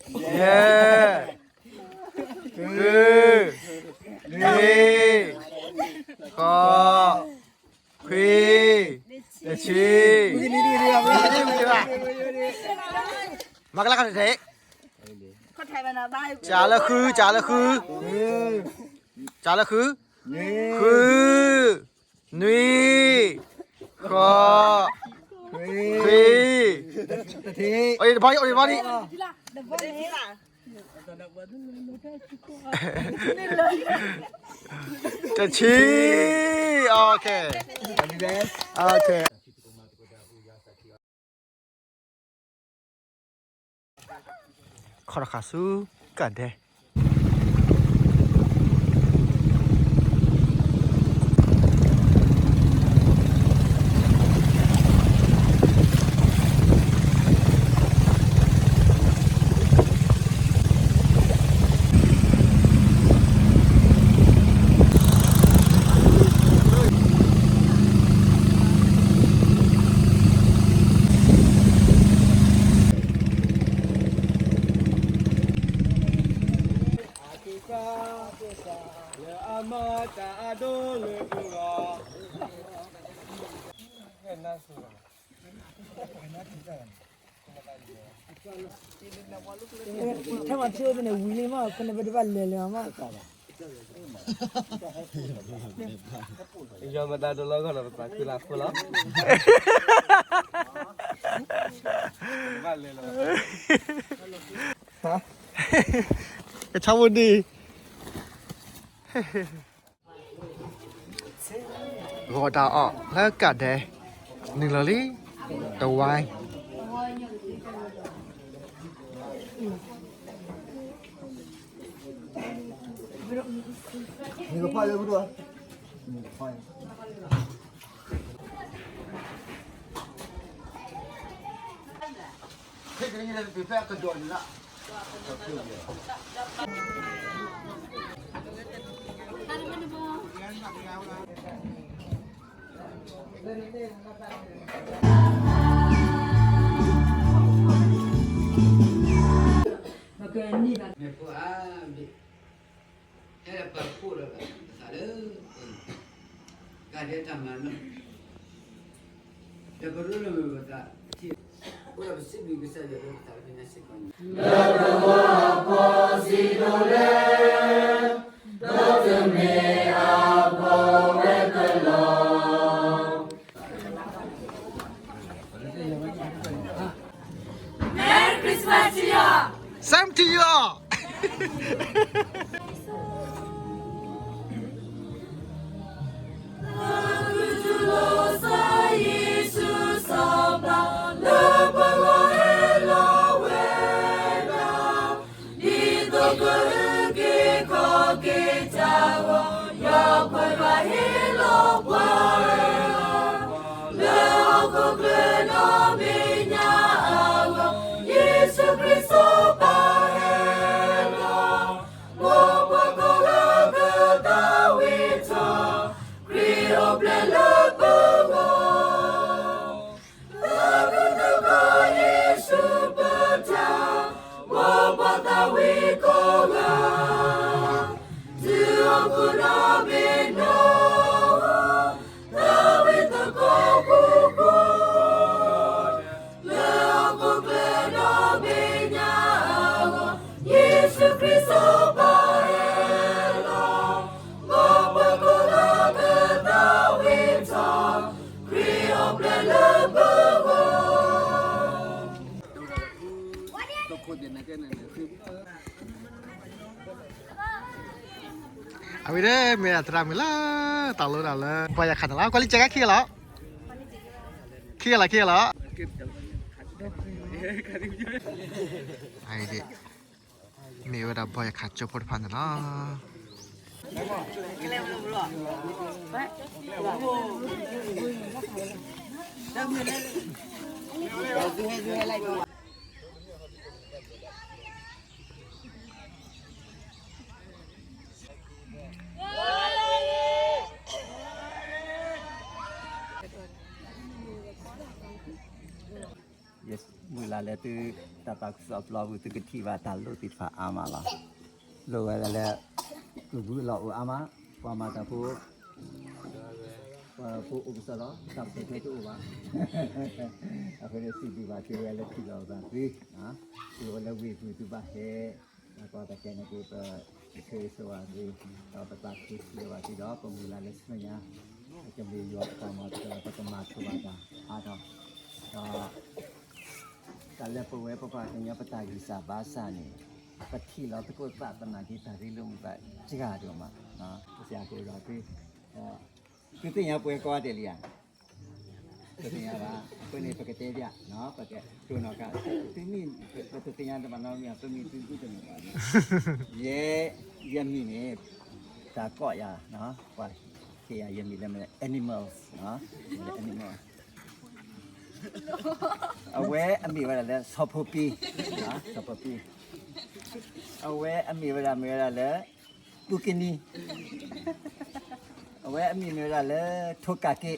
ယဲၢ်, ဃု, နွံ, ဃိး, ခွံ, တဆံ, မၤကလၢ်ခါတထဲ, ကလၢဃု, ကလၢဃု, ကလၢဃု, ဃု, နွံ, ဃိး, ခွံ, တဘီဒံး, တဘီဒံး, တဆံ, okay, okay. ခီၣ်တဃာ်ဆူကၣ်ဒဲ ထဲမှာချိုးတဲ့ဝီလေးမကနဘဒဘလဲလဲမကပါ ယွၤမတၤတလီၢ်ဂီၢ်ဒီးပသးခုလၢအဃိလီၤ. ကဆါဝိဒံ ဂီၤတၢ်အီၣ်လၢကၣ်ဒဲ နုာ်လီၤလံ တဝါ မ့ၢ်ဖိအါဘ့ၣ် ဟဲလၢပှၤကိးဒီးပသးလၢ ကၣ်ဒဲတၢ်မၤနီၣ် ဒီးပရူလၢမ့ၢ်ပသးထံၣ် အိၣ်ဒီးပစံးဘျုးကစၢ်ယွၤလၢပသးလၢပညါစ့ၢ်ကီးန့ၣ် လၢပဂီၢ်အဖီစံးဒိၣ်လဲၣ် ဒီးတမ့ၢ်အဖီဝဲကလီၤ Merry Christmas to you all. Same to you all. လၢပဂီၢ်ဟဲလီၤဝဲဒၣ် ဒ်သိးကဟုက့ၤခီၣ်က့ၤတၢ်ဂီၤ ယွၤပှၤယွၤဟ့ၣ်လီၤပှၤ လၢဟီၣ်ခိၣ်ချၢဒီဘ့ၣ်ညါအဂီၢ် ယ့ၣ်ၡူးခရံာ်စီၤပၤဟဲလီၤ မ်ပှၤကိးဂၤကသးဝံၣ်ထီၣ် ခရံာ်အိၣ်ဖျဲၣ်လၢပဂီၢ် သးခုသကိးယ့ၣ်ၡူးပတၢ် မ်ပှၤသးဝံၣ်ကိးဂၤ တုၤဟီၣ်ခိၣ်ဒီဘ့ၣ်နီၢ် သးဝံၣ်သကိးဃူဃူ လၢဟီၣ်ခိၣ်ချၢဒီဘ့ၣ်ညါအဂီၢ် ယ့ၣ်ၡူးခရံာ်စီၤပၤဟဲလီၤ မ်ပှၤကိးဂၤကသးဝံၣ်ထီၣ် ခရံာ်အိၣ်ဖျဲၣ်လၢပဂီၢ် အဝဲဒၣ် မ့ၢ်အသရၣ်မုၣ်လၢ တၢ်လိၣ်တၢ်လၢ ဘီယၤခးန့ၣ်လီၤ ကွၢ်လံကဲခါခံဂၤလီၤ ခံဂၤလီၤ ခံဂၤလီၤ မ့ၢ်ဝဲဒၣ်ဘီယၤခးကၠိဖိတဖၣ်န့ၣ်လီၤ Yes. မုၢ်လၢ်လၢသုတၢ်သးခုကစီၣ်အပျီပူၤ သုကထံၣ်ဘၣ်တၢ်လိၣ်သ့ၣ်တဖၣ်အါမးလီၤ. လိၣ်ဝဲဒၣ်လၢ ကဘုးလီၢ်အိၣ်အါမး, ပှၤမၤတၢ်ဖိ ပှၤဖိအိၣ်ကစီၣ်လီၤ, တၢ်ပတဲာ်ခဲတအိၣ်ဘၣ်. အဃိန့ၣ် စံးဘျုးဘၣ်သုဝဲလၢထံၣ်လိာ်သးသု, သုအိၣ်လၢဝ့ၢ်ပူၤသုဘၣ်ဟဲ ဒီးပသးကဲန့ၣ်က့ၤ ပဆၢဂ့ၤဆၢဝါသု, ဒီးပသးခုစံးဘျုးဘၣ်သုဒီး ပမုၢ်လၢ်လၢဆူမဲာ်ညါ ကမ့ၢ်ယွၤအတၢ်မၤတၢ် ပကမၤဆိဘၣ်တၢ်အါထီၣ်, ဒီး တၢ်လၢပဝဲပပှၤကညီပတၢ်ဂံၢ်စၢ်ဘါစၢ်န့ၣ် ပထံၣ်လီၤသကိးသးသနာ်က့ တၢ်ရ့လိာ်မုာ်သးစှၤဒိၣ်မး, ပစံးအဃိဒီးသု သုသ့ၣ်ညါပှဲၤကိးဂၤဒဲးလံဧါ, တသ့ၣ်ညါဘၣ်, အဃိန့ၣ် ပကတဲဘၣ်, ပကတိၢ်နီၣ်ဃာ်, သုမ့ၢ် ပတသ့ၣ်ညါတဘၣ်နီတမံၤ ပမ့ၢ်သုဒူၣ်တမ့ၢ်ဘၣ်, ယဲ ယမံၤန့ၣ် တၢ်ကိးယၤ, ပှၤဟ့ၣ်ယၤယမံၤလၢ animals, animal, အဝဲအမ့ၢ်ဝဲဒၣ်လၢ စီၤဖိပံ, စီၤဖိပံ, အဝဲအမ့ၢ်ဝဲဒၣ်မ့ၢ်ဝဲဒၣ်လၢ ပုၢ်ကနံ, အဝဲအမံၤမ့ၢ်ဝဲဒၣ်လၢ ထိၣ်ကးက့,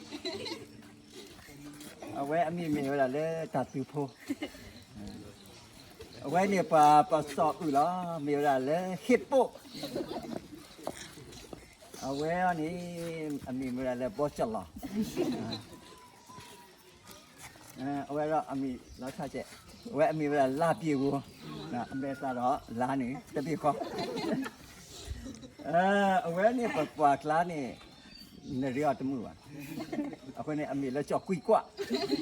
အဝဲအမံၤမ့ၢ်ဝဲဒၣ်လၢ တၢ်သူဖိ, အဝဲန့ၣ်ပှၤပစီၣ်အုၣ်လီၤ, မ့ၢ်ဝဲဒၣ်လၢဟ့ၣ်ပိၣ်, အဝဲန့ၣ် အမံၤမ့ၢ်ဝဲဒၣ်လၢ ဘီကၠီၣ်လီၤ အဝဲဒၣ်အမံၤလီၤထၣ်ကဲး, အဝဲအမံၤဝဲဒၣ်လါပံာ်ဂိၤ, အမဲာ်သးဒီးလါန့ၣ် တဘ့ၣ်ဃီ, အဝဲန့ၣ်ပပှၤကျါန့ၣ် နရ့အီၤတမုာ်ဘၣ်, အဃိန့ၣ် အမံၤလၢကၠီၣ်ကွံာ်ကွၢ်,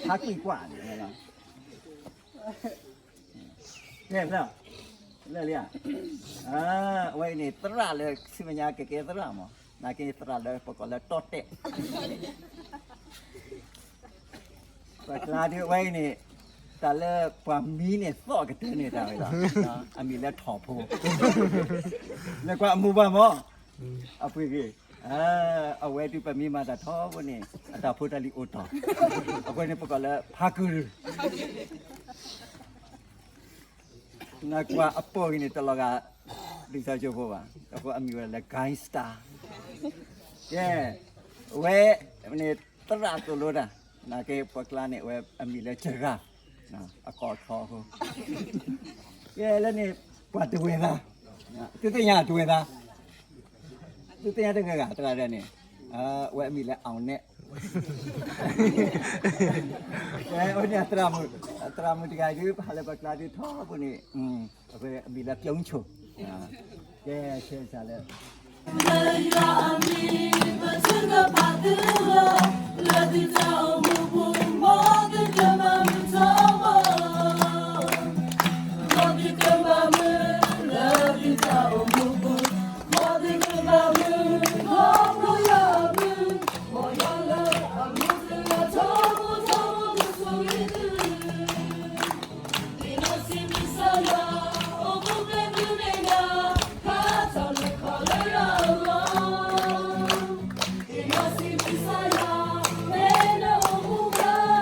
ဟါကွံာ်ကွၢ်န့ၣ် ကဲ, လၢလံဧါ, အဝဲအံၤန့ၣ် သရၣ်လၢဆူမဲာ်ညါကကဲသရၣ်မး, နာ်က့သရၣ်လၢပကိးလၢတီတဲာ် ပကျါဒ်ဝဲအံၤန့ၣ် တၢ်လၢပှၤမံန့ၣ်သီၣ်ကတၢၢ်န့ၣ်တၢ်ဝဲလီၤ, အမံၤလၢထီၣ်ဖိ, နကွၢ်အမူဘၣ်မး, အပှ့ၤဂ့ၤ, အဝဲဒုးပမံမၤတၢ်ထီဘိန့ၣ် အတၢ်ဖိတၢ်လံၤအိၣ်တီၢ်, အဃိန့ၣ်ပကိးလၢဖးကုၢ် နကွၢ်အပိာ်ဂ့ၤန့ၣ် တလီၤဂာ် ဒ်သိးကၠိဖိဘၣ်, အဃိအမံၤဝဲဒၣ်လၢ gangster, ကဲ, အဝဲန့ၣ် သရၣ်သိၣ်လိတၢ်, နာ်က့ပှၤကျါန့ၣ် အဝဲအမံၤလၢ giraffe, အကီၢ်ထီအဃိ, ကဲလၢန့ၣ် ပှၤတဝဲၢ်သၣ်, သုသ့ၣ်ညါတဝဲၢ်သၣ်, သုသ့ၣ်ညါတဂၤဂၤ သရၣ်ဒၢန့ၣ်, အဝဲအမံၤလၢ အောင်နဲ့, အဝဲန့ၣ် သရၣ်မုၣ်တဂၤဒုး ပဟးလၢပကျါဒုးထီဘိန့ၣ်, အဝဲအမံၤလၢ ပြုံးချို, ကဲဆၢစၢ်လၢ လၢယွၤအမံၤ ပထုကဖၣ်သုလီၤ, လၢသုတၢ်အိၣ်မူပူၤ မ်သုကဘၣ်မုာ်ထီဘိ, မ်သုကဘၣ်မုာ်, လၢသုတၢ်အိၣ်မူပူၤ မ်သုကဘၣ်မုာ်, ခီဖျိယွၤအမံၤ, မ်ယွၤလၢအမူတဂၤ ထီဘိထီဘိကဆိၣ်ဂ့ၤ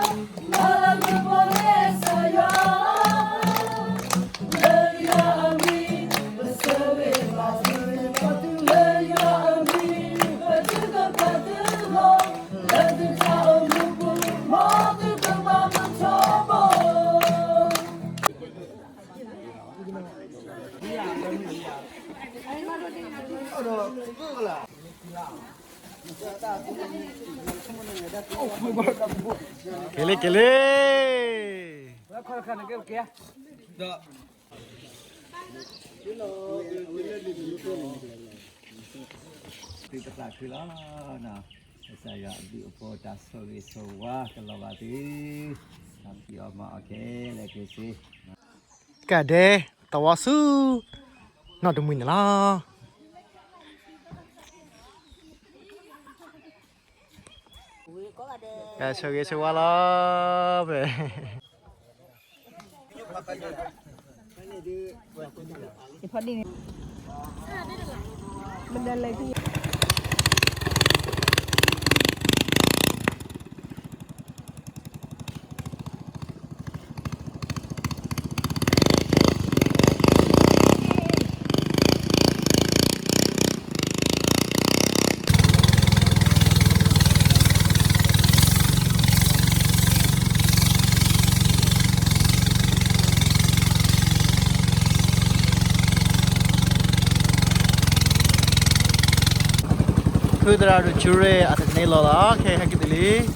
သု က့ၤလံ က့ၤလံ. သုတသးခုလီၤ, ကစၢ်ယွၤအဘျုးအဖှိၣ် တၢ်ဆိၣ်ဂ့ၤဆိၣ်ဝါကလီၤဘၣ်သု, ဖံးအီၣ်မၤအီၣ်ခဲလၢာ်ခဲဆ့ ကဒဲ တဝီဆူ နီၢ်တမှံၤန့ၣ်လီၤ. ကဆိၣ်ဂ့ၤဆိၣ်ဝါလီၤ ဖဲ ဖီဒံန့ၣ် မဒလဲၣ်ကံ ဖုသရၣ်ဒိၣ်ဆူရ့ၣ်အသန့လီၤလီၤ ခဲဟဲက့ၤတုၤလံ.